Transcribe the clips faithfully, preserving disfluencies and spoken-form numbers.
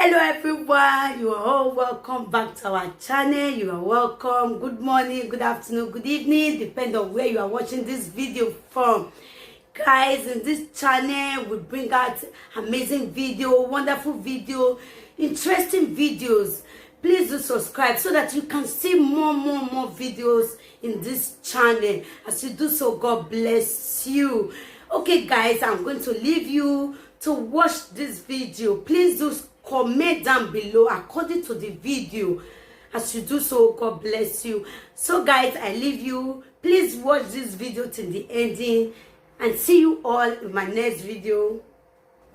Hello everyone, you are all welcome back to our channel. You are welcome. Good morning, good afternoon, good evening, depend on where you are watching this video from. Guys, in this channel, we bring out amazing video, wonderful video, interesting videos. Please do subscribe so that you can see more, more, more videos in this channel. As you do so, God bless you. Okay, guys, I'm going to leave you to watch this video. Please do comment down below according to the video. As you do so, God bless you. So, guys, I leave you. Please watch this video till the ending, and see you all in my next video.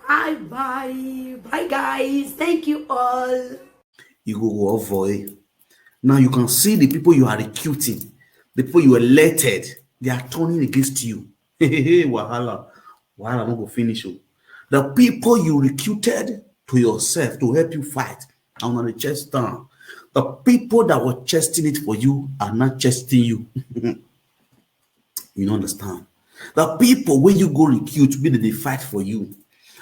Bye bye. Bye, guys. Thank you all. You go go avoid. Now you can see the people you are recruiting, the people you elected, they are turning against you. Wahala. Wahala no go finish you. The people you recruited to yourself to help you fight, and on the chest down. The people that were chesting it for you are not chesting you. You don't understand. The people where you go recruit, make they fight for you.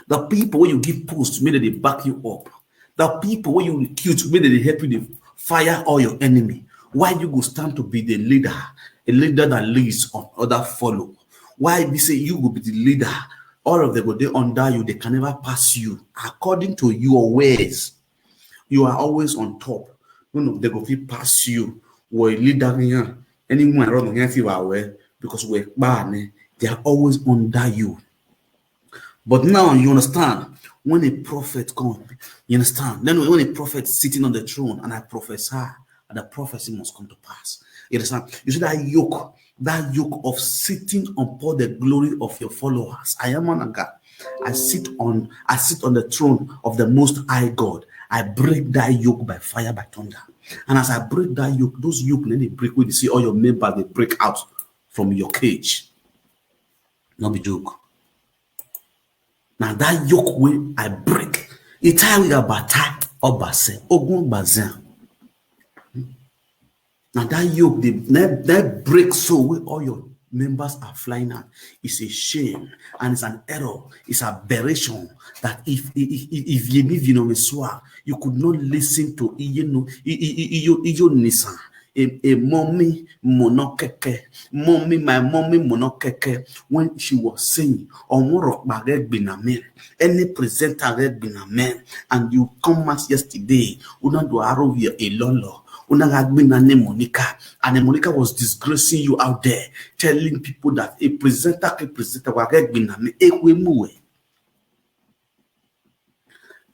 The people where you give post, make they back you up. The people where you recruit, make they help you, they fire all your enemy. Why you go stand to be the leader, a leader that leads and other follow? Why be say you go be the leader? All of them go dey under you, they can never pass you. According to your ways, you are always on top. None of them go fit pass you. Wẹ leader yan, anyone around yan fi wa wẹ, because we kpa ne, they are always under you. But now you understand, when a prophet come, you understand? Then when a prophet sitting on the throne and I prophesy, and the prophecy must come to pass. You understand? You see that yoke, that yoke of sitting upon the glory of your followers. I am an aga. I sit on, I sit on the throne of the Most High God. I break that yoke by fire, by thunder. And as I break that yoke, those yoke, then they break, when you see all your members, they break out from your cage. No be joke. Now that yoke wey I break, it tie we about tie up by say, ogun by zan. Now that yoke, they, they, they break so where all your members are flying out. It's a shame and it's an error. It's aberration that if, if, if, if you live in a you could not listen to Iye no, I- I- I- Iyo Iyo Nisan, a, a mommy monokeke, mommy, my mommy monokeke, when she was saying, "Ọmọ rọkpa ghẹ gbinna mẹ, any presenter ghẹ gbinna mẹ," and you come out yesterday, una do aro ye a lolo, una gha gbinna ne Monica, and then Monica was disgracing you out there, telling people that a presenter ke presenter wa ghẹ gbinna mẹ, ekhue mu wẹ.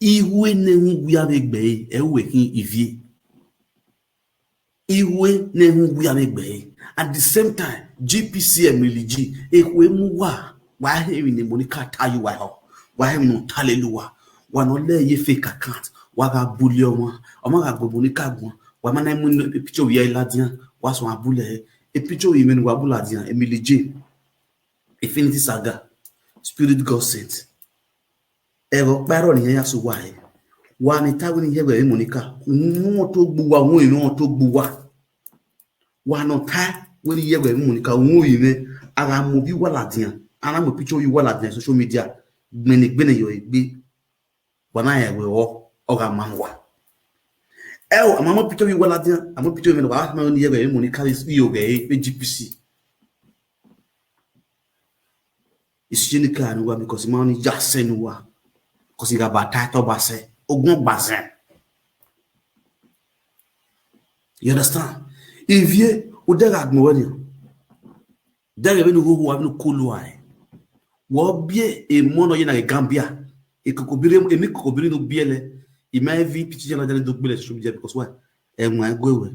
Ihue ne hu wia vbe gbe ẹre, ẹ ru ẹre khin ivie. Ihue ne hu wia vbe gbe ẹre. At the same time, G P C Emily G, ekhue mu wa, wa he emwi ne Monica ta ye uwa ehọ, wa he emwi ne ọ ta lele uwa, wa ne ọ lẹ ye fake account, wa gha bully ọmwa, ọmwa gha gbe Monica guan, wa ma na mu picture ovbi ẹre ladian, wa suẹn bully ẹre, picture ovbi mwẹ ne uwa bully ladian, Emily J, Infinity Saga, Spirit God Sent. Ẹghẹ ọkpa ẹrọ ne iran ya sẹ uwa ẹre. Wa ne ta wẹ ne I ye ẹghẹ Monica, uhunmwu ọmọ to gbe uwa, uhunmwu emwi ọmọ to gbe uwa. Wa ne ọ ta wẹ ne I ye ẹghẹ Monica, uhunmwu emwi mwẹ, a gha mu ovbi uwa ladian, a na mu picture ovbi uwa ladian social media, gbẹnnẹ gbẹnnẹ yọ egbe. Wa na rẹn wẹ ọ, ọ gha ma uwa. Ẹo, a ma mu picture ovbi uwa ladian, a mu picture emwi ne wa ma ne I ye ẹghẹ Monica vbe iyọghẹ vbe G P C. Isi ni ka ne uwa because I ma ni ya sẹ ne uwa. Because I gha ba ta ẹtọ ba sẹ, ogun gba zẹ. You understand? Ivie, u de gha gbẹn wẹ nian. De ghe vbene u hoho, vbene u kolo a. Wọ biẹ emọ nọ ye na ghe Gambia. Ekoko biri, emi koko biri ne u biẹ lẹ. I ma vi picture na dẹ do gbele social media because why? Ẹwaẹn gue wẹ.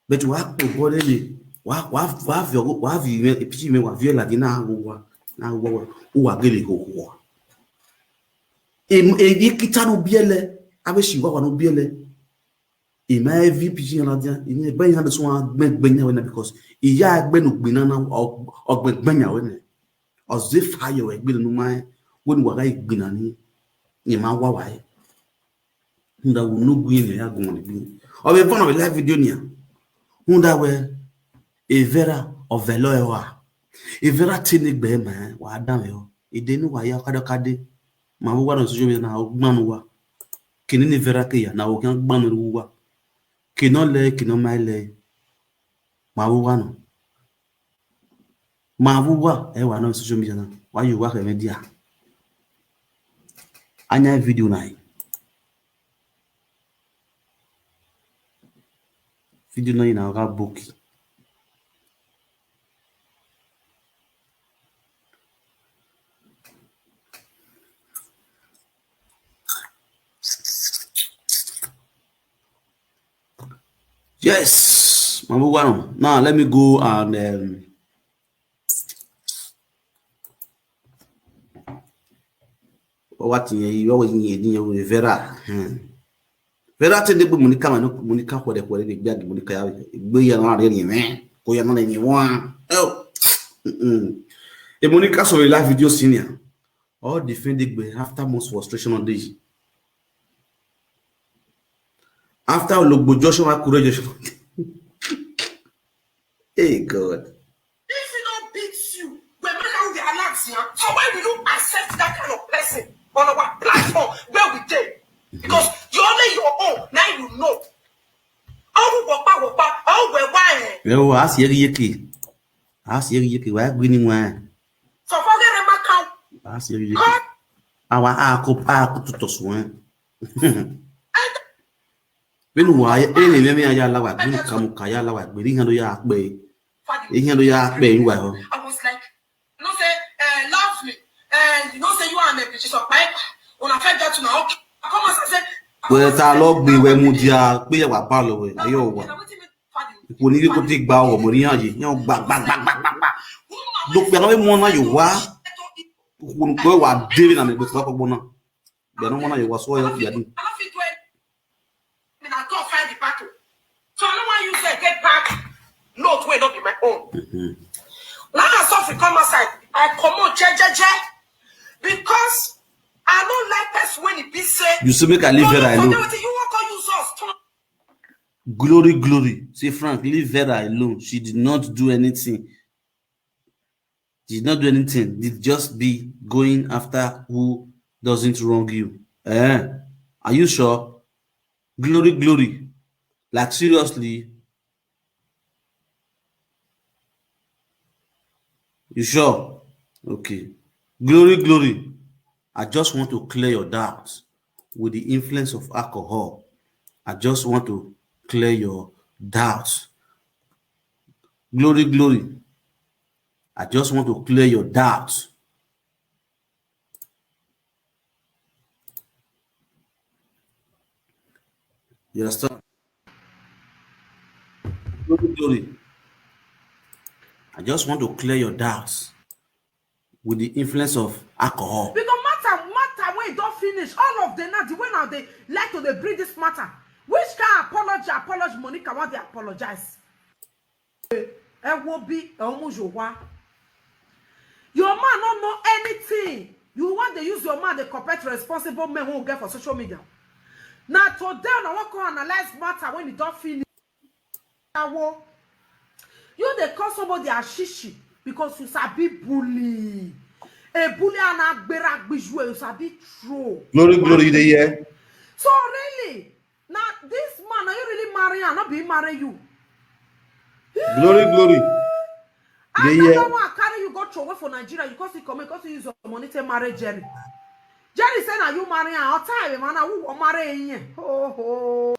But wa kpe obọ rre, wa, wa, wa viọ, wa viọ imẹ, picture imẹ, wa viọ ladian na ghe uwa, na ghe uwa, uwa gele hoho. Em, emwi kita ne u biẹ lẹ, avbe esi uwa ne u biẹ lẹ. I ma vi picture iran ladian, I miẹn ebe iran do suẹn gbẹn gbẹn yan wẹ na because I ya gbẹn ne ugbinna na, ọ, ọ gbẹn gbẹn yan wẹ nẹ. Ọ zẹ fire wẹ gbinna ne u ma rẹn, wẹ ne uwa gha igbinna ni, ne I ma wa wa ẹre. Rhunmwuda wẹ unu gu iran ya gu wọn egbe. Ọ vbe fun, ọ vbe live video nian. Rhunmwuda wẹ, evẹra ọ vẹlẹ ọre ọra. Evẹra te ne egbe ma rẹn, wa danmwehọ. Ede ne uwa ya ọkadọkade. Ma vbe uwa nọ social media na, ọ gbannọ uwa. Kene ne Vera ke ya na, ọ khian gbannọ uwa. Kene ọ lẹe, kene ọ ma lẹe. Ma vbe uwa nọ. Ma vbe uwa, ẹ wa nọ social media na. Wa ye uwa khẹ mwẹ dia. A yan video na. Video na na gha boki. Yes, ma vbe uwa nọ. Now let me go and um, ọ wa tiẹn yi, ọ wẹ yin ediẹn vbe Vera. Hmm. Vera te degbe Monica ma no, Monica khuẹrhẹ khuẹrhẹ ne egbe a gi Monica ya vbe egbe ya na rhie rin mwẹ, ko ya na rhie rin wa. Oh. Mm-mm. E Monica sọvbe live video senior. Ọ defend egbe after most frustration on day. After ologbo Joshua kure Joshua. Hey God. If he don't beat you, we make how we alert here. So why will you accept that kind of person on our platform where we dey? Because you only your own, now you know. Ọghu wọkpa wọkpa, ọghu wẹ wa ẹn. Ẹ o, a si ẹghe iyeke. A si ẹghe iyeke, wa gbe ni wan. Sọ fọ ghe rẹ ma kan. A si ẹghe iyeke. Kọ. A wa a ko a ko tutu suẹn. Vbene uwa, ene mwẹ mwẹ ya la wa gbe, Monica Monica ya la wa gbe, iran do ya kpe. Iran do ya kpe uwa ho. I was like, you know say, eh, love me. Eh, you know say you are an Bishop Piper. Una first get una okay. I come and say, Wẹ ta lọ gbe wẹ mudia kpe ya wa ba lọ wẹ, ayo wa. Iko ni ko ti gba ọghọ mo ri yan ye, yan gba gba gba gba gba gba. Do pe na we mo na yo wa. Iko ni ko wa de na me gbe fo ko gbona. Gbe na mo na yo wa so yo ya di. I no fit do it. Me na God fight the battle. So I no wan use that get back note wey no be my own. Mm-hmm. Now I suffer come outside. I comot je je je because I no like person when he be say You say make I leave her alone. Wetin you wan come use us turn Glory, glory. Say, Frank, leave Vera alone. She did not do anything. She did not do anything. Did just be going after who doesn't wrong you. Eh? Are you sure? Glory, glory. Like, seriously? You sure? Okay. Glory, glory. I just want to clear your doubts with the influence of alcohol. I just want to clear your doubts. Glory, glory. I just want to clear your doubts. You understand? Glory, glory. I just want to clear your doubts with the influence of alcohol. Because matter, matter when e don finish, all of them now, the way now they like to dey bring this matter. Which kind apology, apology, Monica want dey apologize? Ẹ wo bi ẹ mu yo wa. Your man no know anything. You want to use your man to compare to responsible men who get for social media. Now today, I want to analyze matter when e don finish. Awo. You dey call somebody ashishi because you sabi bully. A bully and a gbera gbiju, you sabi throw. Glory, glory, you dey hear? So really, now this man, now you really marry am, not be marry you. Glory, glory. And Dey hear? Another one carry you go throw away for Nigeria. You come still come, come still use your money to marry Jerry. Jerry say na you marry am. All time, man, na who wan marry him? Ho ho.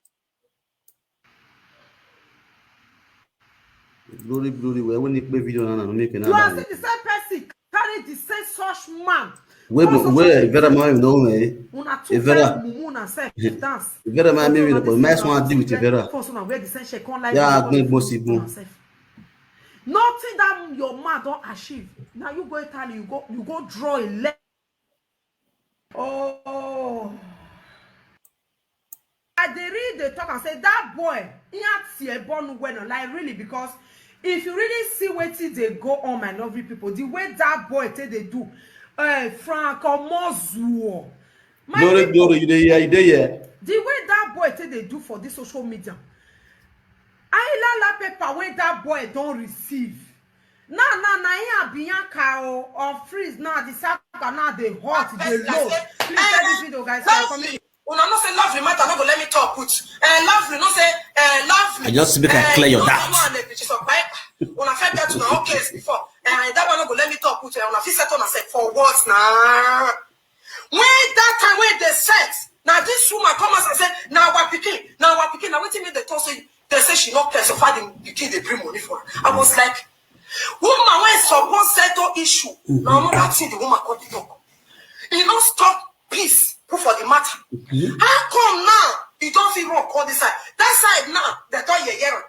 Glory, glory. Well, when you play video now, now, no make You are another. Still the same person. Carry the same such man. Where, Come on, where social Vera media. Man no me? Una too Vera. Very mumu una self dance. Vera man me Una with the dey nice one deal with Vera. For so now wear the same shirt, come like Yeah, you, gbẹ gbọ si gbọn. Una self. Nothing that your man don achieve. Now you go Italy, you go, you go draw a leg. Oh. I dey read the talk and say that boy, he had tear born well, like really, because if you really see wetin dey go on, my lovely people, the way that boy take dey do, uh, Frank Omozuo, my Glory, people, glory, you dey hear, you dey hear. The way that boy take dey do for this social media, Ayilala paper wey that boy don receive, Now, now, now, here Bianca o, or Freeze now, the saga now dey hot, dey low. Please share this video, guys. Lovely. Una know say Lovely matter no go let me talk put. Eh, Lovely no say, eh, Lovely. I just make I clear your doubt. Una fit get una own case before. Eh, that one no go let me talk put. Eh, una fit settle una sef for what now? When that time when they set, now this woman come out and say, "Now our pikin, now our pikin." Now wetin make they talk say, they say she no care, so far the pikin dey bring money for her. I was like, woman wey suppose settle issue, now another thing the woman come dey talk. E no stop peace put for the matter. How come now e don fit run come this side? That side now, they don yeye am.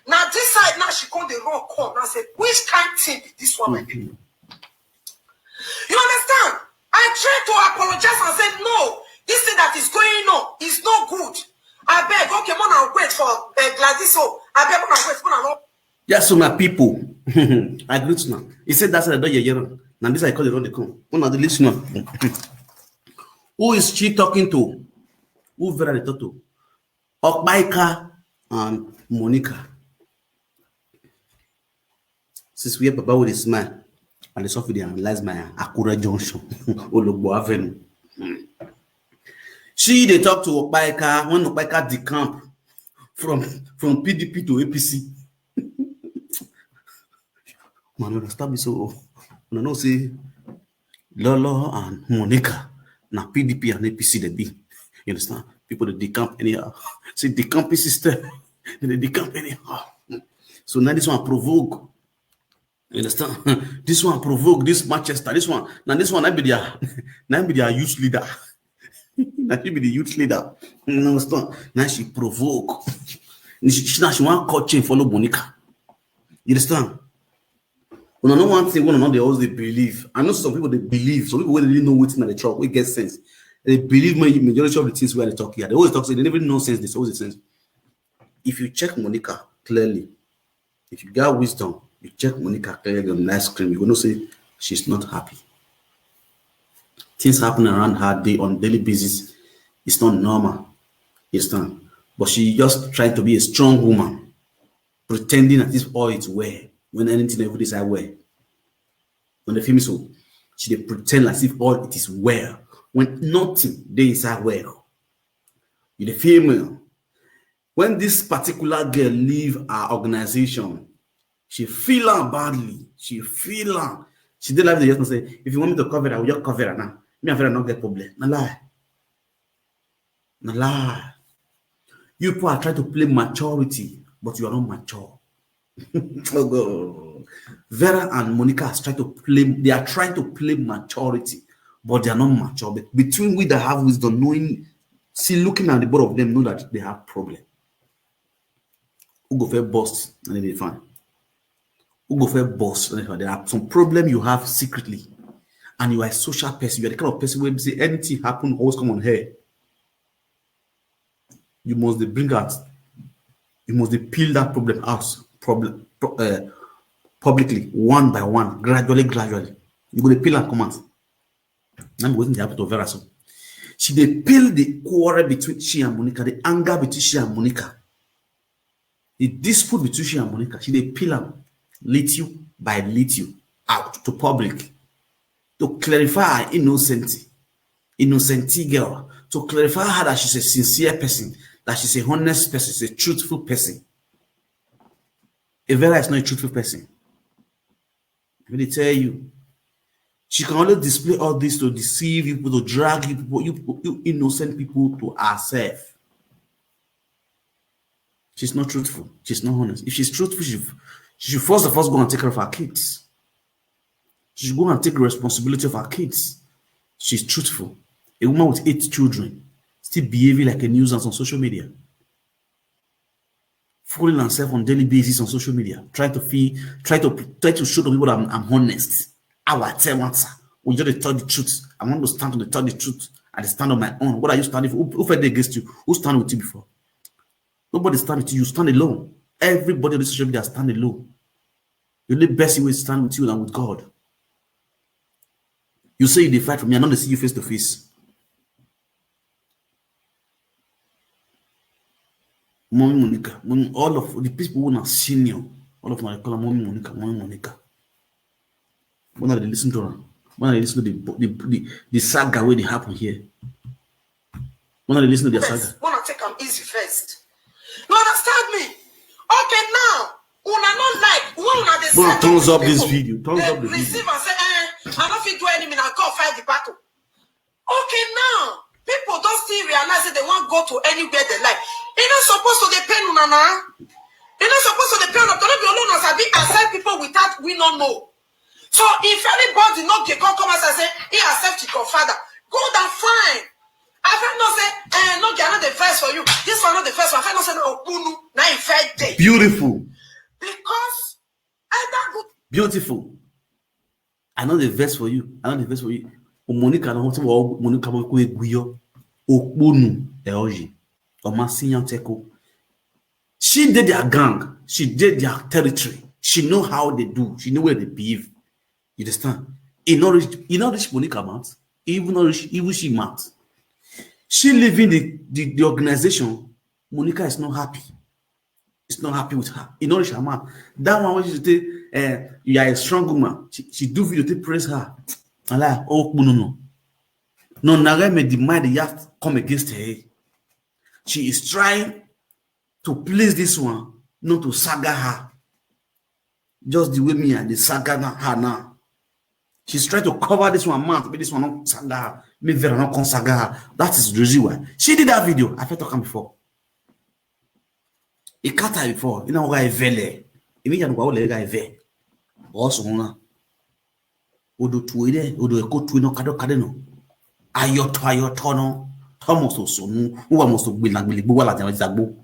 Now this side now, she come dey run come. Now say, which kind thing be this one, my people? You understand? I try to apologize and say, no, this thing that is going on is not good. I beg, okay, more now wait for, uh, Gladys. So I beg, more now wait, more now. Yes, so my people, I greet now. He said that's the door you hear. Now this I call the road they come. One of the listener. Who is she talking to? Who Vera dey talk to? Okpaika and Monica. Since we hear Baba with a smile, and the software dey analyze my Akure Junction, Ologbo Avenue. Hmm. She dey talk to Okpaika when Okpaika decamp from, from P D P to A P C. Man, understand me so. Una know say Lolo and Monica, na P D P and A P C they be. You understand? People dey decamp anyhow. See, decamping system, they decamp anyhow. So now this one provoke. You understand? This one provoke, this Manchester, this one. Now this one, I be their, now be their youth leader. Now she be the youth leader. You understand? Now she provoke. She, she, now she want cut chain follow Monica. You understand? Una know one thing, una know they always dey believe. I know some people they believe, some people wey really know wetin they talk, wey get sense. They believe my majority of the things wey they talk here. They always talk say they never know sense, they always say sense. If you check Monica clearly, if you got wisdom, you check Monica clearly on live screen, you gonna say she's not happy. Things happen around her day on daily basis. It's not normal. You understand? But she just trying to be a strong woman, pretending that this all is well when anything everything is well. When the film is so, she dey pretend as if all it is well when nothing dey inside well. You dey feel me? When this particular girl leave her organization, she feel am badly. She feel am. She dey live dey just say, if you want me to cover it, I will just cover it now. Me and Vera no get problem. Na lie. Na lie. You people are trying to play maturity, but you are not mature. Oh God. Vera and Monica are trying to play, they are trying to play maturity, but they are not mature. But between we that have wisdom, knowing, see, looking at the both of them, know that they have problem. Who go first burst and they fine. Who go first burst and they fine. There are some problem you have secretly, and you are a social person. You are the kind of person where say anything happen, always come on here. You must dey bring out, you must dey peel that problem out, problem, pro-, uh, publicly, one by one, gradually, gradually. You go dey peel am come out. Now wetin dey happen to Vera so. She dey peel the quarrel between she and Monica, the anger between she and Monica, the dispute between she and Monica. She dey peel am little by little out to public to clarify her innocent, innocent girl, to clarify her that she's a sincere person, that she's a honest person, she's a truthful person. Vera is not a truthful person. Let me tell you, she can only display all this to deceive you people, to drag you people, you people, you innocent people to herself. She's not truthful. She's not honest. If she's truthful, she, she should first of all go and take care of her kids. She should go and take responsibility of her kids. She's truthful. A woman with eight children still behaving like a nuisance on social media, fooling herself on daily basis on social media, trying to feel, try to, try to show the people that I'm, I'm honest. How I tell one, sir. We just dey tell the truth. I want to stand on the, tell the truth. I dey stand on my own. What are you standing for? Who, who fought against you? Who stand with you before? Nobody stand with you. You stand alone. Everybody on this social media stand alone. The only person wey stand with you na with God. You say you dey fight for me, I no dey see you face to face. Mommy Monica, mommy, all of the people who are senior, all of my call her Mommy Monica, Mommy Monica. When I dey listen to am, when I dey listen to the, the, the, the saga wey dey happen here, when I dey listen to the saga. First, wanna take am easy first. You understand me? Okay, now, una no like, when una dey Bro, say thumbs up this people, video, thumbs they up the video. Receive and say, "Eh, I no fit do anything, I go fight the battle." Okay, now, people don't still realize that they want go to anywhere they like. E no suppose to dey pain una now. E no suppose to dey pain una. No be alone as I be accept people without we no know. So if anybody no get come, come as I say, he accept his godfather. Go down fine. I fit no say, eh, no, I no dey vex for you. This one no dey vex for. I fit no say, no, Okpunu, na him first day. Beautiful. Because I don't go Beautiful. I no dey vex for you. I no dey vex for you. Monica no want to Monica mo ko egui yo. Okpunu e oyi. O ma si yan teko. She dey their gang. She dey their territory. She know how they do. She know where they behave. You understand? E no reach, e no reach Monica mouth. Even no reach, even she mouth. She leaving the, the, the organization. Monica is not happy. Is not happy with her. E no reach her mouth. That one wey she say, eh, you are a strong woman. She, she do video to praise her. I like, oh, no, no, no. No, na get me the mind that come against her. She is trying to please this one, not to saga her. Just the way me and the saga na-, her now. She's trying to cover this one mouth, but this one not saga her. Me Vera not come saga her. That is the reason why. She did that video. I felt talking before. He cut her before. You know why vele. Imi ya nuwa ole ga ve. Boss una. Odo tuere, odo eko tue no kado kade no. Ayọtọ, ayọtọ no. Thomas osonu, uwa must gbila gbili gbo wa la jan zagbo.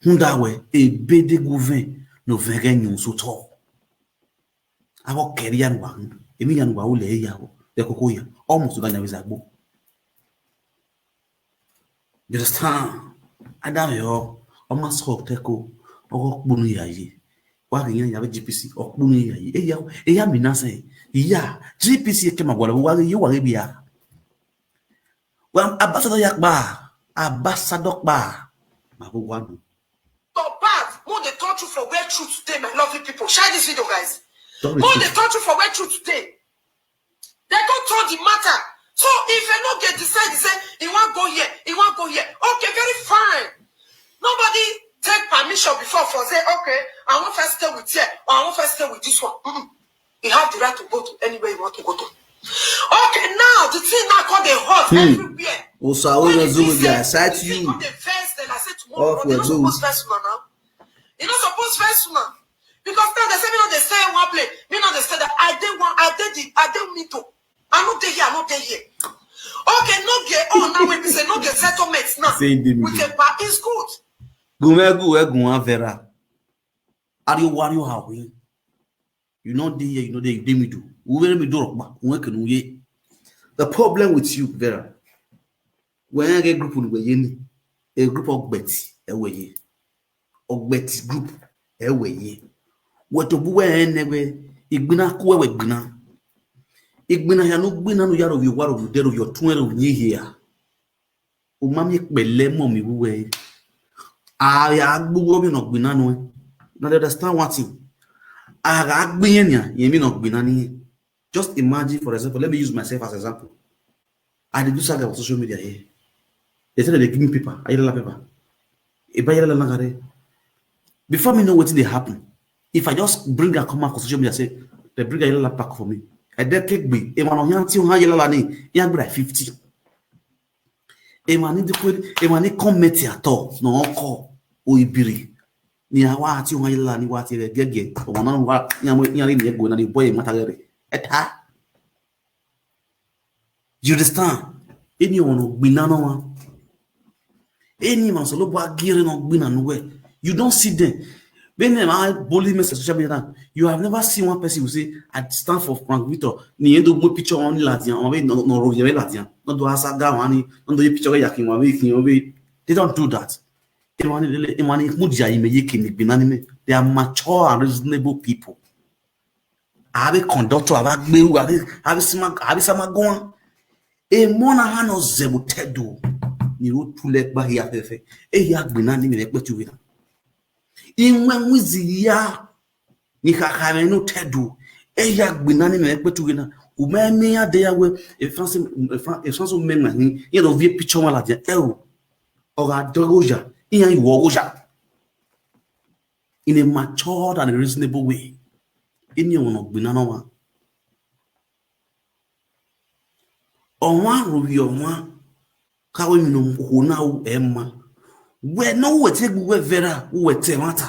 Hunda we, ebe de guven, no vẹn ghẹ yun sotọ. Avbe ọ kẹre iran ne uwa khin, emwi iran ne uwa ru lẹ ya vbe ẹkoko hia, ọ must gha yan vbe zagbo. You understand? Adam ẹre ọ ma sọ tẹko, ọghe Okpunu ya ye. Wa ghi yan ya vbe G P C, Okpunu ya ye. Eya, eya mi na sẹ, iya, G P C ke ma gualọ, wa ghi ye, wa ghi bia. Well, ambassador ya kpa, ambassador kpa, ma vbe owa nọ. Your bad, mo dey touch you for where truth dey, my lovely people. Share this video, guys. Mo dey touch you for where truth dey. They go turn the matter. So if you no get decide, say, "He wan go here, he wan go here." Okay, very fine. Nobody take permission before for say, "Okay, I wan first stay with here, or I wan first stay with this one." Mm-mm. He have the right to go to anywhere he want to go to. Okay, now the thing now come dey hot everywhere. Osa, wey go do with their side to you. Come dey vex dem, I say tomorrow, they no suppose vex una now. E no suppose vex una. Because now they say me no dey stay one place, me no dey stay that. I dey one, I dey the, I dey middle. I no dey here, I no dey here. Okay, no get on now when we say no get settlement now. Say in the middle. With a bar, it's good. Gu mẹ gu ẹ gu wan Vera. Are you worry how we? You no dey here, you no dey, you dey middle. Who very middle rọkpa, who can we? The problem with you, Vera. When I get group we ye ni, a group of Betty, e we ye. Of Betty group, e we ye. Wẹ to bu wẹ ẹnẹ wẹ, igbina ku wẹ igbina. Igbina ya no gbina no ya ro vbe owa ro vbe odẹ ro vbe ọtuẹn ro vbe uyinhia. U ma miẹn kpẹlẹ mọ mi vbe uwẹ. A gha gbe uwu ọmọ ne ọ gbinna nuẹn. Now, they understand one thing. A gha gbe irẹn nian, irẹn emwi ne ọ gbinna ni irẹn. Just imagine, for example, let me use myself as example. I dey do saga for social media here. They say that they give me paper, Ayelala paper. Eba Ayelala na gare. Before me know wetin dey happen, if I just bring am come out for social media, say, they bring Ayelala pack for me. I dey take gbe, emwa ne ọ yan ti u ha Ayelala ni, iran gbe like fifty. Emwa ni dikwe, emwa ni comment at all, ne ọ kọ, o ibiri. Ni a wa ti u ha Ayelala ni wa ti rẹ gẹgẹ, ọmwa na wa, iran mu, iran rhie gu na ni bọ ye mata ghe rre. Ẹta. You understand? Eni ọmwa ne ọ gbinna nọ ọmwa. Eni emwa Osanobua gie rre ne ọ gbinna ne uwẹ. You don't see them. Vbene emwa bully me social media now, you have never seen one person who say, "I stand for Frank Victor." Ni endo mu picture ọmwa ni ladian, ọmwa vbe nọ, nọ rhie vbe ladian. Nọ do a saga ọmwa ni, nọ do ye picture vbe ya khin ọmwa vbe khin ọmwa vbe. They don't do that. Emwa ni lele, emwa ni mudia ime ye khin ni gbinna ni mẹ. They are mature and reasonable people. Avbe conductor, avbe agberu, avbe, avbe sima, avbe sama guan. Emọ na ha nọ zẹ vbe otọ Ẹdo, ni ro tu lẹ gba hia fẹfẹ. Ehia gbinna ni mẹ vbe ẹkpẹti uvbi na. Iwẹn wizi hia, ni khakha mwẹ ne otọ Ẹdo. Ẹ ya gbe na ni mẹ kpetu ghe na. U ma miẹn iran de ya wẹ, France, France mẹ ma hin, iran do viẹ picture ọmwa ladian, ẹ o. Ọ gha dọghe oya, iran i wọ ọghe oya. In a matured and reasonable way. Ini ọmwa ne ọ gbe na nọ ọmwa. Ọmwa rho vbe ọmwa, ka wẹ emwi ne okhuo na ru ẹ ma. Wẹ ne uwẹ te gbe uwẹ vbe ra, uwẹ te ẹmwata.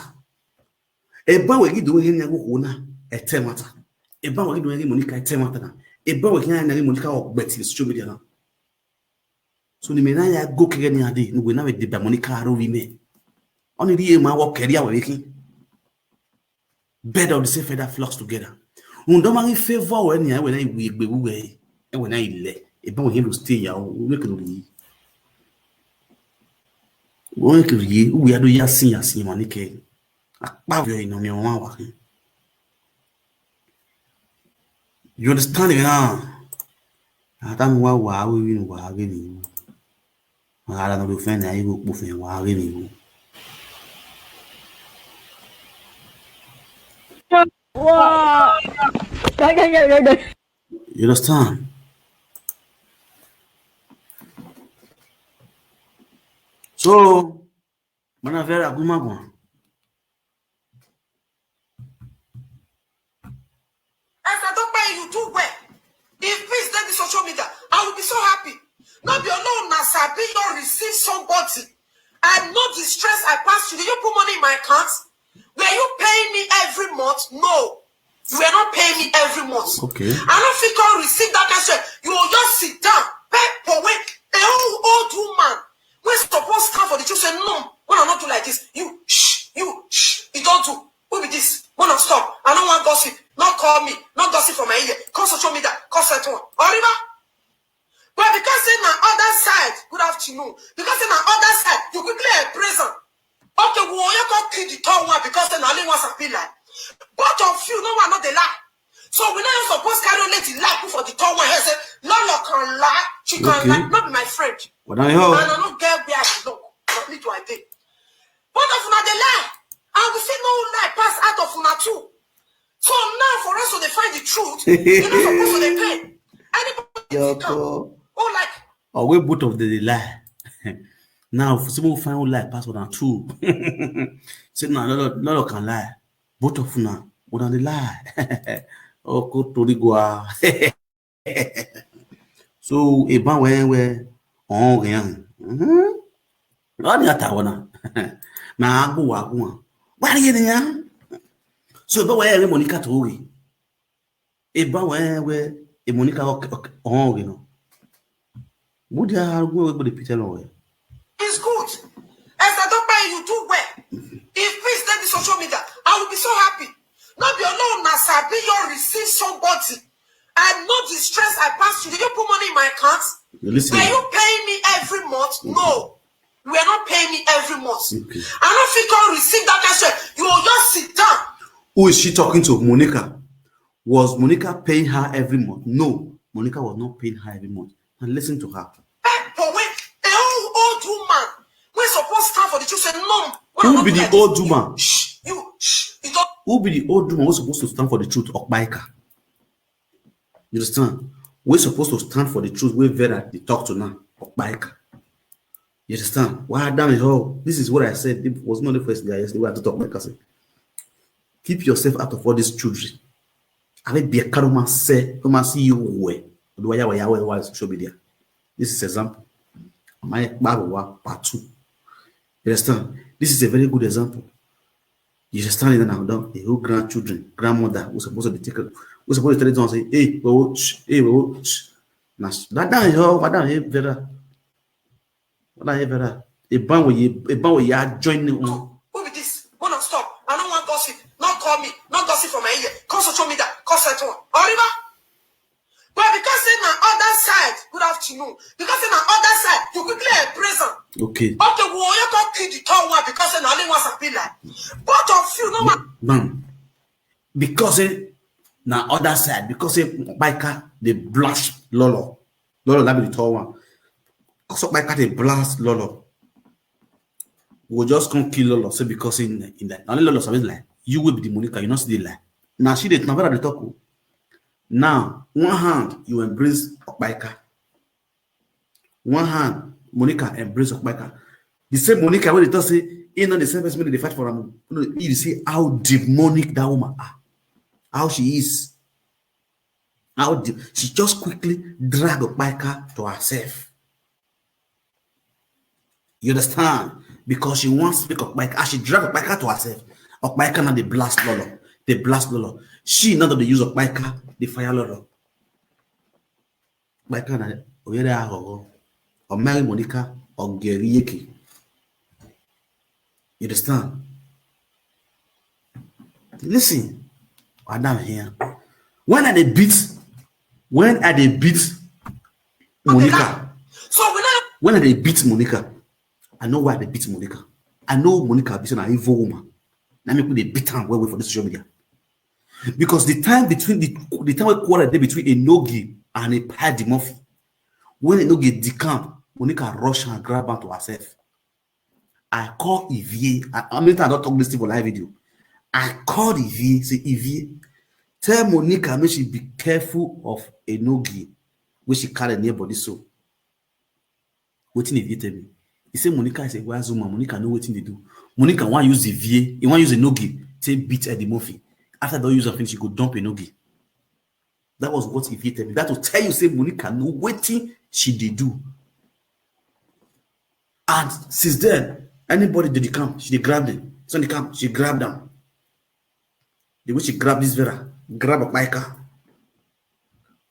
Eba wẹ ghi do wẹ ghe nian ghe okhuo na, ẹ te ẹmwata. Eba wẹ ghi do wẹ ghe Monica, ẹ te ẹmwata na. Eba wẹ ghi nian ghe Monica ọgbẹti vbe social media na. So ne imẹ na ya go keghe nian dee, ne uwẹ na vbe deba Monica aro vbe imẹ. Ọnii rhie ma wẹ ọ kẹrriọ wẹ vbe khin. Bird of the same feather flocks together. Rhunmwuda ọ ma ghi favour wẹ nian, wẹ na i wi egbe vbe uwẹ, wẹ na i lẹ, eba wẹ hin do stay ya, u wẹ kene rhie. U wẹ kene rhie, uwẹ a do ya sin ya sin emwa ni kẹ. Akpa vbe ọre ne ọ miẹn ọmwa wa khin. You understand me now? A ta mu wa wa ru emwi ne uwa ghe ni ru. A gha ra ne ọ do fẹn ne a i ghe okpo fẹn, wa ghe ni ru. Wow. You understand? So, mana vbe ra gu ima guan. Esther Tope, you do well. If peace dey this social media, I will be so happy. No be alone na sabi you receive somebody. I know the stress I pass today. You put money in my account. Were you paying me every month? No. You were not paying me every month. Okay. I no fit come receive that kind stress. You will just sit down, pay for wait. A old, old woman wey suppose stand for the truth say, "No, una no do like this. You, shh, you, shh, you don't do. Who be this? Una stop. I no wan gossip. No call me. No gossip for my ear. Come social media. Come settle am." Oriba. But because say na other side, good afternoon. Because say na other side, you quickly embrace am. Okay, we only come kill the tall one because say na only one sabi lie. Both of you, no one no dey lie. So we no suppose carry only the lie put for the tall one here say, "Lolo can lie, she can Okay. lie, not be my friend." Well, now, yo. And I no get where I belong. But me do I dey. Both of una dey lie. And we see no lie pass out of una two. So now for us to dey find the truth, you no suppose to dey pay. Anybody Yo, fit come. Ko. Oh, like, Oh, we both of them dey lie. Now, if someone find out lie pass una two, say, "No, no, no, no can lie." Both of una, una dey lie. Oko tori gua. So, eban wẹ wẹ, ọ ghian. Mhm. Ọ ni a ta wọ na. Na a gu wa gu wan. Wa rhie ne ya. So, eban wẹ ẹre Monica to ghe. Eban wẹ wẹ, e Monica ọ, ọ, ọ ghe nọ. Mudia gu wẹ gbe the picture nọ wẹ. It's good. Esther Tope, you do well. If peace dey the social media, I will be so happy. No be alone na sabi you receive somebody. I know the stress I pass today. You put money in my account. You listen. Were you paying me every month? No. You were not paying me every month. Okay. I no fit come receive that kind stress. You will just sit down. Who is she talking to? Monica. Was Monica paying her every month? No, Monica was not paying her every month. And listen to her. Pay for wait. A old, old woman wey suppose stand for the truth say, "No, una no do like this." Who be the old woman? Shh, you, shh, you don't. Who be the old woman wey suppose to stand for the truth? Okpaika. You understand? Wey suppose to stand for the truth wey Vera dey talk to now. Okpaika. You understand? Why, damn it all. This is what I said. It was not the first day yesterday wey I talk Okpaika say, "Keep yourself out of all these children." Avbe biẹka ne ọ ma sẹ, ne ọ ma si ye uwẹ, ọ do wa ya wẹ ya wẹ wa social media. This is example. Ọ ma kpa vbe owa part two. You understand? This is a very good example. You understand it now? Don, a whole grandchildren, grandmother, we suppose to take, we suppose to tell them say, "Hey, we wo, shh, hey, we wo, shh." Na s-, that down here, that down here, Vera. That down here, Vera. Eban wẹ ye, eban wẹ ya join ni wọn. Who be this? Wanna stop? I don't want gossip. No call me. No gossip for my ear. Come social media. Come settle am. Oriba. But because say na other side, good afternoon. Because say na other side, you quickly embrace am. Okay. Okay, we only come kill the tall one because say na only one sabi lie. Both of you, no one. Bam. Because say na other side, because say Okpaika dey blast Lolo. Lolo, that be the tall one. Because Okpaika dey blast Lolo. We go just come kill Lolo, say because in, in that. Only Lolo sabi lie. You will be the Monica, you no see the lie. Now she dey, na Vera dey talk o. Now, one hand, you embrace Okpaika. One hand, Monica embrace Okpaika. The same Monica wey dey talk say he no dey send person make dem dey fight for am. No, you see how demonic that woman are. How she is. How de- she just quickly drag Okpaika to herself. You understand? Because she wants to make Okpaika, as she drag Okpaika to herself, Okpaika now dey blast lolo, dey blast lolo. She now dey use Okpaika, dey fire lolo. Okpaika na oyere aghọghọ, ọ marry Monica, ọ gie ẹre iyeke. You understand? Listen, madam here. When I dey beat, when I dey beat Monica, so we not when I dey beat Monica, I know why I dey beat Monica. I know Monica be say na evil woman. Na make we dey beat am well well for this social media. Because the time between the, the time wey quarrel dey between Enogie and Epa Edimurphy, when Enogie decamp, Monica rush and grab am to herself. I call Ivie. I, I mean, I don't talk this thing for live video. I called Ivie, say, "Ivie, tell Monica make she be careful of Enogie wey she carry near body so." Wetin Ivie tell me? He say Monica is a wise woman. Monica know wetin dey do. Monica wan use Ivie, he wan use Enogie take beat Edimurphy. After they don use am finish, he go dump Enogie. That was what Ivie tell me. That will tell you say Monica know wetin she dey do. And since then, anybody dey decamp, she dey grab them. So decamp, she grab them. The way she grab this Vera, grab Okpaika.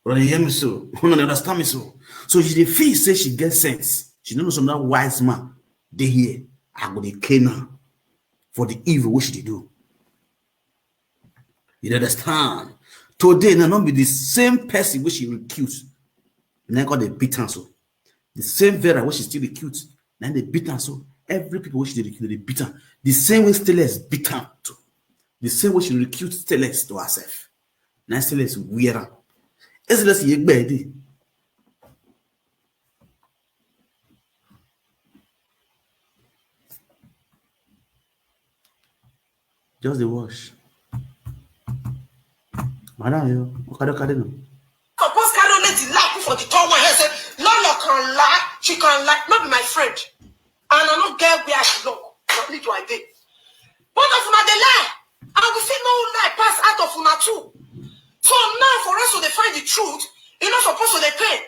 Una dey hear me so? Una dey understand me so? So she dey feel say she get sense. She no know some that wise man dey here. I go dey cane am for the evil wey she dey do. You dey understand? Today na no be the same person wey she recruit, na come dey beat am so. The same Vera wey she still recruit, na dey beat am so. Every people wey she dey recruit, dey beat am. The same way Stainless beat am to. The same way she recruit Stainless to herself. Na Stainless wear am. Stainless ye gbe dey. Just dey watch. Madam yo, what kind of card no? Suppose carry only the lack for the tall one here say, "Lolo can lie, she can lie, not be my friend." And I no get where I belong. Na me do I dey. Both of una dey lie. And we fit no lie pass out of una two. So now for us to dey find the truth, e no suppose to dey pain.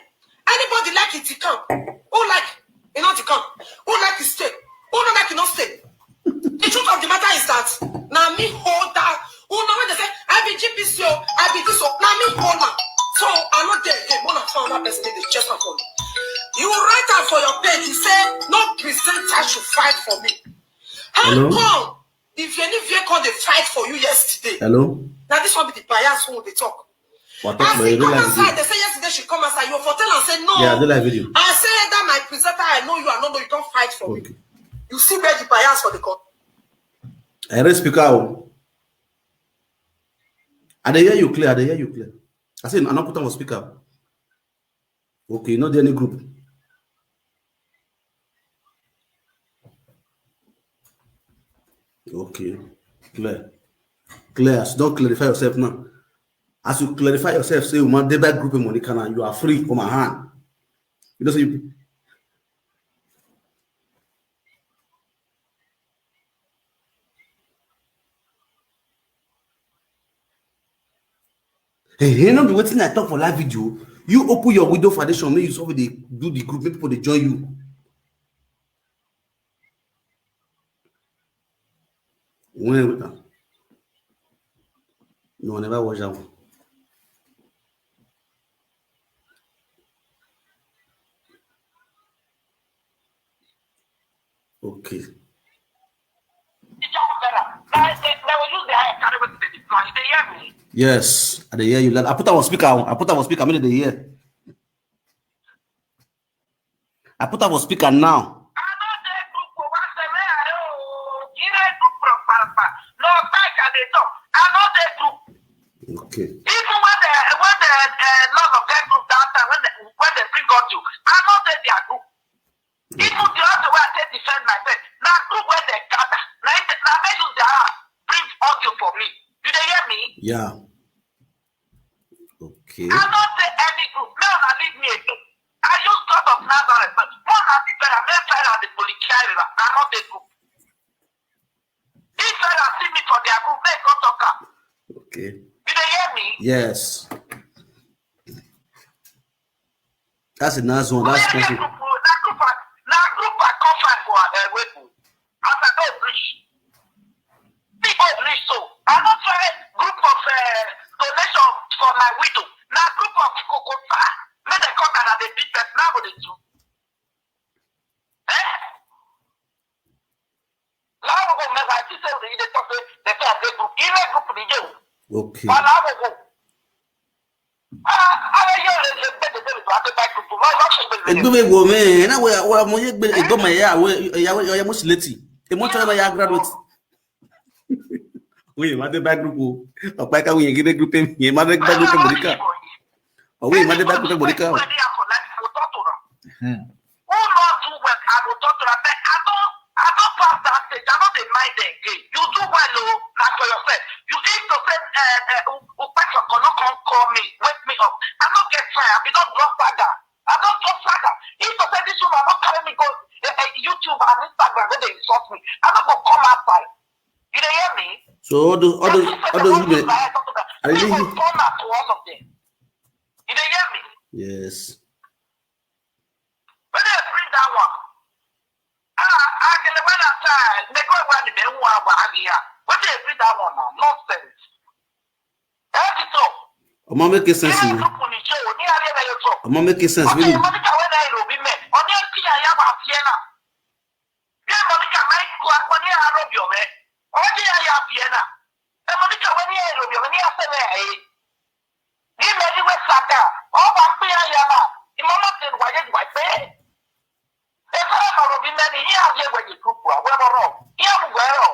Anybody like it, he come. Who like, he not come. Who like, he stay. Who no like, he not stay. The truth of the matter is that na me hold that. Who know when they say, "I be G P C o, I be this o," na me hold am. So I no dey again. When I found that person, they just am for me. You write am for your page. You say, "No presenter should fight for me." How Hello? come if any vehicle dey fight for you yesterday? Hello? Now this one be the bias who dey talk. What As talk about he you? Come Live video. Outside, they say yesterday she come outside. You for tell and say no. Yeah, I do live video. I say that my presenter, I know you, I don't know you, don't fight for me. Okay. You see where the bias for the call. I raise speaker. Oh. I dey hear you clear. I dey hear you clear. I say I no put on speaker. Okay, you know the any group. Okay, clear. Clear. As you don't clarify yourself now. As you clarify yourself, say you man dey by group in Monica now, you are free from my hand. You know, so you Hey, hey, no be wetin I talk for live video. You open your window foundation, make you solve dey do the group, make people dey join you. When with am? No, I never watch that one. Okay. Yes, I dey hear you. I put am on speaker. I put am on speaker. Make dem dey hear. I put am on speaker now. I no dey group for one seven, oh, you dey group from Parapa. No, like I dey talk. I no dey group. Okay. Even when the, when the, uh, Lord of that group that time, when the, when they bring God you, I no dey their group. Even the other way I take defend myself, na group where they gather, na it, na me use their hand bring audio for me. You dey hear me? Yeah. Oh, Okay. I don't say any group. Me una leave me alone. I use God of Nazareth. But one of the better, me better the political, I not the group. If I see me for their group, they go talk am. Okay. You dey hear me? Yes. That's a nice one. That's Where question. Group, na group, I- na group I come find for uh, Webu. As I go reach, people reach so. I don't try group of uh, donation for my widow. Na group of kokota. Make they come and they beat person. Now what they do? Eh? Now we go make I see say they dey talk say they say I dey group. He make group dey dey. Okay. But now we go. Ah, I dey hear they say they dey dey I dey buy group. Why why should they? Egbe me wo me, na we we mo ye gbe ego me ya we ya we ya mo sileti. E mo try na ya graduate. We ma dey buy group o. Ọkpa ka we ye group e, ye ma dey buy group Monica. Or we ma dey buy group Monica. Hmm. Who not do well, I go talk to them. But I don't, I don't pass that stage. I don't dey mind them again. You do well, oh, not for yourself. You need to say, uh, uh, Upacha cannot come call me, wake me up. I don't get time. I be don't drop saga. I don't drop saga. If to say this woman not carry me go uh, uh, YouTube and Instagram, when they insult me, I don't go come outside. You dey hear me? So all those, all those, all those women, I really turn out to all of them. You dey hear me? Yes. When they bring that one, ah, I can when I say, they go when they who are here. When they bring that one now, nonsense. Editor. Ọmọ make sense ni. Ọmọ make sense really. Ye Monica ma ku akpọ ne iran rhie ovbi ọmwẹ. Ọ ye iran ya viẹ na. E Monica wẹ ne iran rhie ovbi ọmwẹ, ne iran sẹ vbe ẹre. Imẹ ghi wẹ saga, ọ wa kpe iran ya na. Imẹ ma te ne uwa ye ne uwa gbe. Esẹrẹ ne ọ rhie ovbi mẹ ni, iran rhie wẹ ye group ra, wẹ vbe rrọọ, iran mu wẹ rrọọ.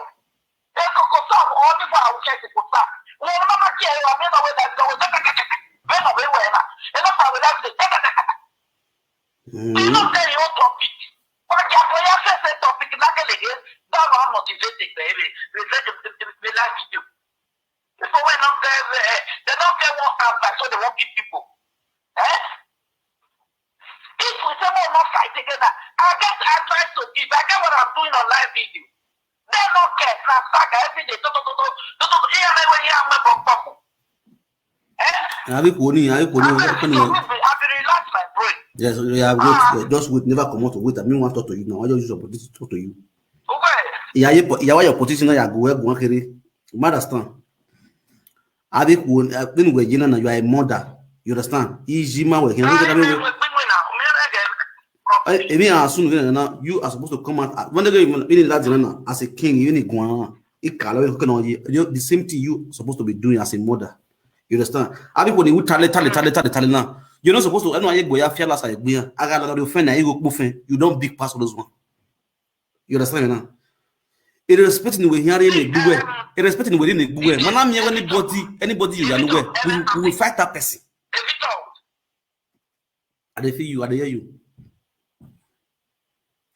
Ekoko sa, ọ ni wa ru kẹ ekoko sa. Wẹ ne ọ ma gie ẹre, ọ miẹn ne ọ wẹ da, ọ wẹ da, vbe ne ọ vbe wẹ na. E nọ sa wẹ da, vbe da. Mm. He no get your own topic. But their prayer say, say topic, not get again. That one motivated by the, the, the, the, the live video. People wey no get, uh, they don't get one advice, so they won't give people. Eh? If we say we no fight together, I get advice to give. I get what I'm doing on live video. They no get, na saga every day. To, to, to, to, to, to, to, hear me when you have my bump, bump. Eh? Abi khuo ni, abi khuo ni, abi khuo ni. I be relax my brain. Yes, yeah, wait, uh, just wait, never come out, wait. I mean, want to talk to you now. I just use opportunity to talk to you. Okay. Yeah, yeah, but yeah, why your position now? You go, go, kere. You understand? Abi khuo, uh, when we, you know, you are a mother. You understand? Ijima we, can you get away? Emi assume na you are supposed to come out uh, when they go in that dinner as a king, you need go on. Ikalo you can only the same thing you supposed to be doing as a mother. You understand? Abi khuo ni u tale tale tale tale tale now. You're not supposed to. I know I go ya fearless I go. I got a lot of friend. I go friend. You don't big pass all those one. You understand me now? Irrespective ni we hear any gbugbe. Irrespective ni we hear any gbugbe. Man, I'm here anybody, anybody you know where. We, we will fight that person. I dey feel you. I dey hear you.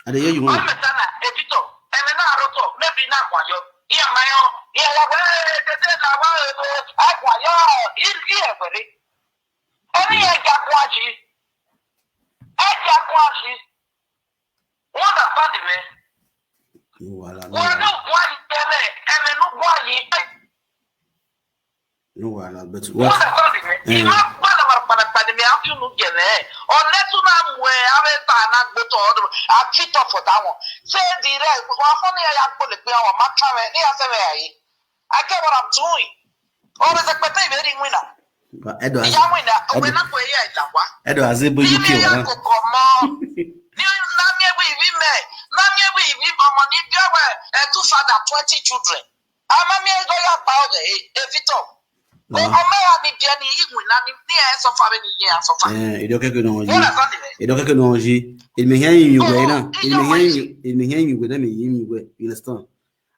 I dey hear you, man. Ọmọ ẹ̀ta na editor, ẹ̀mẹ̀ náà àròtọ̀, maybe náà àgbàyọ. Iye àmàyọ, iye àyàwó, ẹ̀, tètè náà wá, ẹ̀, àgbàyọ, iye ẹ̀wẹ̀rẹ̀. Ẹni yẹn jagun àjì. Ẹ jagun àjì. Wọ́n dà fáàdì mẹ́. No wahala, no wahala. Wọ́n ní ògùn àyè tẹ́lẹ̀, ẹ̀mẹ̀ ní ògùn àyè. No wahala, but what? Wọ́n dà fáàdì mẹ́. Eh. Ìmọ̀ gbọ́dọ̀ wà padàpadà mi, a fi nu jẹ̀lẹ̀. Ọ̀lẹ́ tún náà mú ẹ, a bẹ ta náà gbé tọ̀ ọ́dọ̀, a fi tọ̀ fọ̀ táwọn. Ṣé di rẹ̀, wọ́n fún ní ẹ̀yà gbọ́dọ̀ pé àwọn máa kàn mẹ́, ní àṣẹ mẹ́ àyè. I get what I'm doing. Always expect me very winner. Edo as Iya winner, we na ko iya ita wa. Edo as ebo U K wa na. Koko mo. Ni na mi ewe ivi me. Na mi ewe ivi ọmọ ni bi ọwẹ, eh, two father, twenty children. Ama mi edo ya pa ọdẹ, eh, eh, Victor. Ọmọ ya ni bi ẹni iwin na ni, ni ẹ suffer, ni ẹ suffer. Eh, edo keke no yi. Wọ́n lè sọ nìyẹn. Edo keke no yi. Èmi hẹ́n yín wẹ̀ náà. Èmi hẹ́n yín, èmi hẹ́n yín wẹ̀ náà, mi yín wẹ̀. You understand?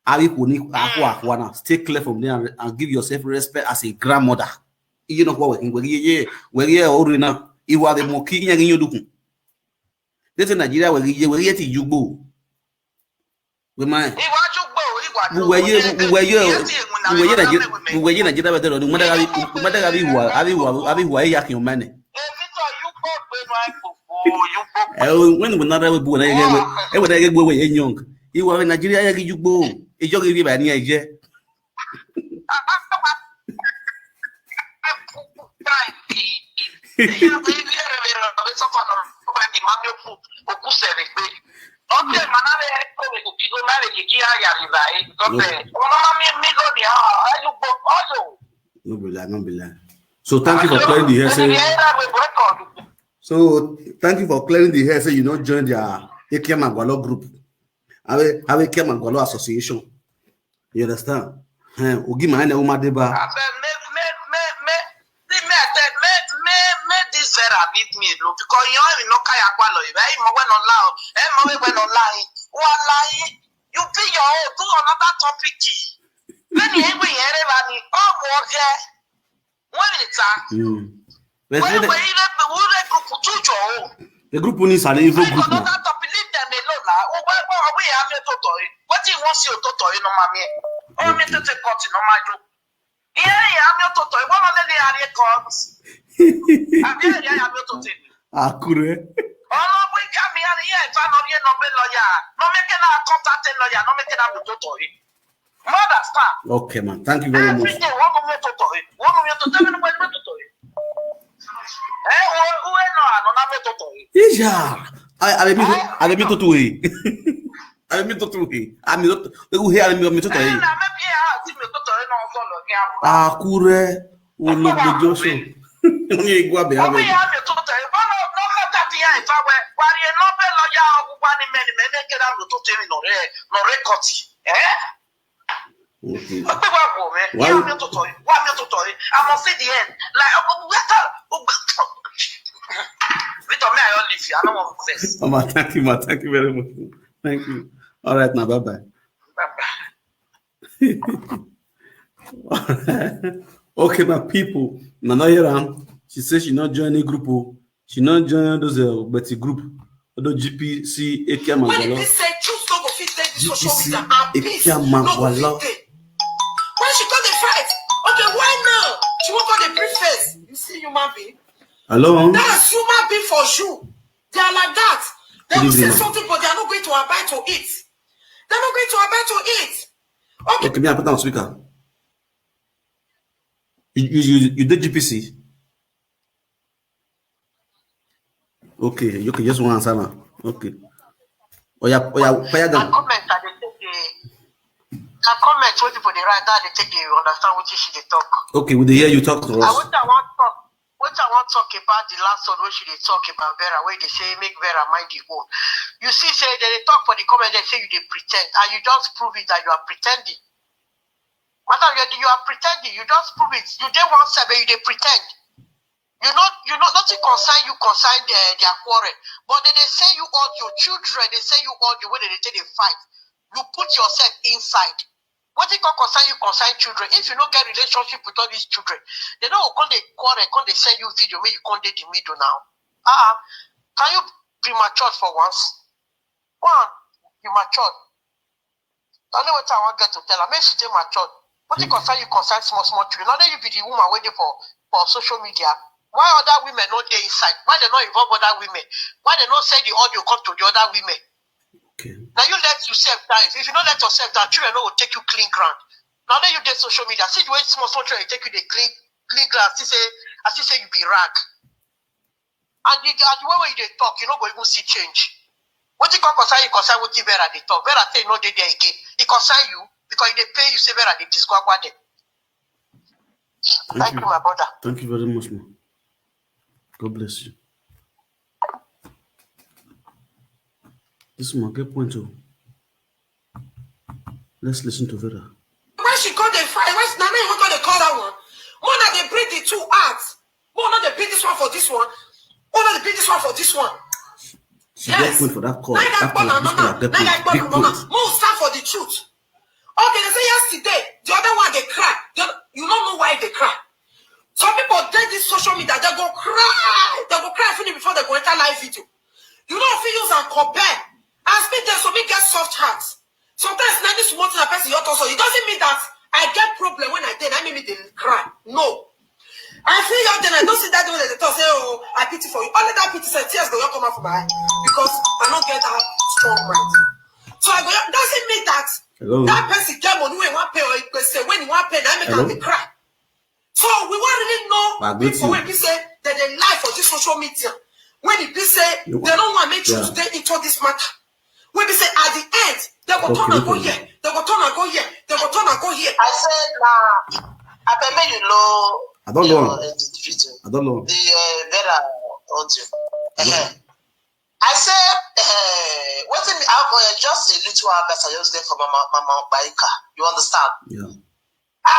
Abi khuo ni akhuo akhuo na, stay clear from there and, and give yourself respect as a grandmother. Iye no khuo wẹ khin, wẹ ghi ye, wẹ ghi ye ore na. Iwa de mo ki iyan ghi yodukun. This in Nigeria, wẹ ghi ye, wẹ ghi ye ti yugbo. Wẹ ma rẹn. Iwaju gbo, iwaju. Uwẹ ye, uwẹ ye, uwẹ ye Nigeria, uwẹ ye Nigeria bẹtẹ rọ ni, u ma da gha vbe, u ma da gha vbe hua, avbe hua, avbe hua ya khian ma nẹ. Evitọ yu gbo gbe nu agbogbo, yu gbo. Ẹ, o, wẹ ne wẹ na rre bu na ye, ẹ wẹ na ye gbe wẹ ye young. Iwa vbe Nigeria ya ghi yu gbo. Ejọ ghi rhie ba ni ye. No be lie, no be lie. So thank you for clearing the air. Say, so thank you for clearing the air. Say you not join their Ekia Magwalo group. Have a, have Ekia Magwalo association. You understand? Eh, ogi ma ene uma deba. I beg, make, make, make, make, see me, I tell, make, make, make this Vera leave me alone because you ain't no kaya kwalo. Hey, mo we no la, hey, mo we no la. Wa la. You be your own, do another topic. Many every year, money. Oh, okay. Wẹ vbe ta? Mm. Wẹ, wẹ, wẹ, ire, wẹ ire group tu jọ o. The group ni sale evil group na. Another topic, leave them alone na. O wẹ, wẹ, wẹ ya miẹn ototọ re. Wetin you wan see ototọ re nọ ma miẹn? Ọ miẹn tete cut nọ ma yo. Iye ya miẹn ototọ re, wẹ ma lele ya rrie cut. Abi ya ya miẹn ototọ re. Akure. Ọnọ wẹ ka mi ya rrie eva nọ rrie nọ be lawyer. Nọ miẹn ke na contact lawyer, nọ miẹn ke na miẹn ototọ re. You understand? Okay, man. Thank you very much. Every day, one moment to toy, one moment to tell me when to toy. Eh, who, who ain't no, no, no, me to toy. Ija. I, I mean, I mean to toy. I mean to toy. I mean, who here? I mean to toy. Eh, na me be here, I see me to toy, no, so no, yeah. Akure, Ologbo Joshua. Ni igua be ave. Ọmọ ya me to toy. Wọ́n lọ, lọ ká tàbí ya ìfà wẹ̀. Wà á rí ẹ lọ́bẹ̀ lọ yá ọkùnrin wá ní mẹ́rin, mẹ́rin kẹ́lá ló tó tẹ̀mí nọ rẹ̀, nọ rẹ̀ kọ́tì. Eh? Okay. Why? Why me to toy? Why me to toy? I must see the end. Like, uh, uh, uh, uh, Victor, me, I don't leave you. I don't want to face. Mama, thank you, ma. Thank you very much. Thank you. All right, now, bye bye. Bye bye. Okay, my people. Now, now here I am. She says she not join any group. Oh. She not join those uh, Betty group. Although G P C, Ekia Magwalo. When the say truth no go fit take this social media and peace no go fit take. When she come dey fight, okay, why now? She won't come dey bring face. You see human being? Hello? That's human being for you. They are like that. They will say something, but they are not going to abide to it. They're not going to abide to it. Okay. Okay, me, I put down speaker. You, you, you, you did G P C? Okay, you can just one answer now. Okay. Oh yeah, oh yeah, fire down. Na comment I dey take dey, na comment wey people dey write, I dey take dey understand wetin she dey talk. Okay, we dey hear you talk to us. I, wetin I wan talk, wetin I wan talk about the last one wey she dey talk about Vera, wey dey say make Vera mind the own. You see, say they dey talk for the comment, they say you dey pretend, and you just prove it that you are pretending. Madam, you, you are pretending. You just prove it. You dey one side, but you dey pretend. You know, you know, nothing concern you concern the, their quarrel. But they, they send you audio, children, they send you audio when they, they take a fight. You put yourself inside. What it can concern you concern children? If you don't get relationship with all these children, they don't call the quarrel, call they send you video, make you come dey the middle now. Uh-uh. Can you be matured for once? One, be matured. Only what I want get to tell her, make she dey matured. What it concern you concern small, small children? Now that you be the woman waiting for, for social media. Why other women not dey inside? Why they not involve other women? Why they not send the audio come to the other women? Okay. Now you let yourself down. If, if you don't let yourself down, children no will take you clean ground. Now that you dey social media, see the way small, small children take you the clean, clean ground. I see say, I see say you be rag. And the, and the way when you dey talk, you no go even see change. What it come concern you concern what Vera dey talk? Vera say no dey there again. It concern you because e dey pain you say Vera dey disqualify them. Thank you, my brother. Thank you very much, ma. God bless you. This man get point too. Let's listen to Vera. When she call the fire, when she, now you want to call that one. Mona, they bring the two out. Mona, they beat this one for this one. Mona, they beat this one for this one. She get point for that call. That call, this one get point. Big point. Mo stand for the truth. Okay, they say yesterday, the other one they cry. The other, you don't know why they cry. Some people take this social media, they go cry. They go cry finish before they go enter live video. You know if you use and compare. As me there, so me get soft heart. Sometimes na this small thing a person you talk so, it doesn't mean that I get problem when I dey, na make me dey cry. No. I feel your day, I don't see that way they talk say, "Oh, I pity for you." Only that pity say tears go just come out for my eye because I don't get that strong mind. So I go, doesn't mean that Hello? that person get money when he want pay or he go say when he want pay, na make Hello? am dey cry. So we wan really know My good people thing. wey be say that they lie for this social media. When e be say You they don't want make truth Yeah. dey into this matter. Wey be say at the end, they go turn Okay, and go okay. here, they go turn and go here, they go turn and go here. I said, nah, I bet me you know I don't your know. uh, the video, I don't know. the uh, Vera audio. I don't Uh-huh. I say, uh, what me, I, uh, just a little advice I just get from Mama, Mama Baika. You understand? Yeah.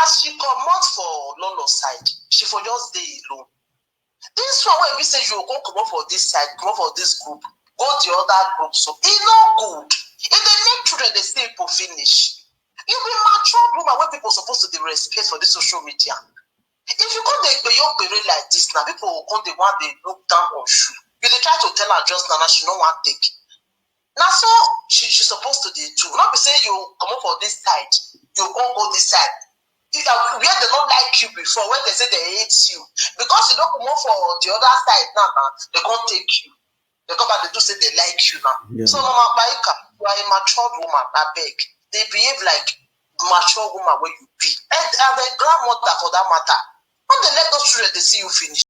As she comot for Lolo side, she for just dey alone. This one wey be say you go comot for this side, comot for this group, go the other group, so e no good. If they make children, they say people finish. You be mature woman wey people supposed to dey respect for this social media. If you come dey gbeyo gbere like this now, people go come dey want dey look down on you. You dey try to tell her just now, now she no wan take. Na so she she supposed to dey do. No be say you comot for this side, you come go this side. If na where they no like you before, when they say they hate you, because you don comot for the other side now, now they come take you. They come back, they do say they like you now. Yeah. So Mama Baika, you are a matured woman, I beg. They behave like mature woman where you be. And, and the grandmother for that matter. When they let those children, they see you finish.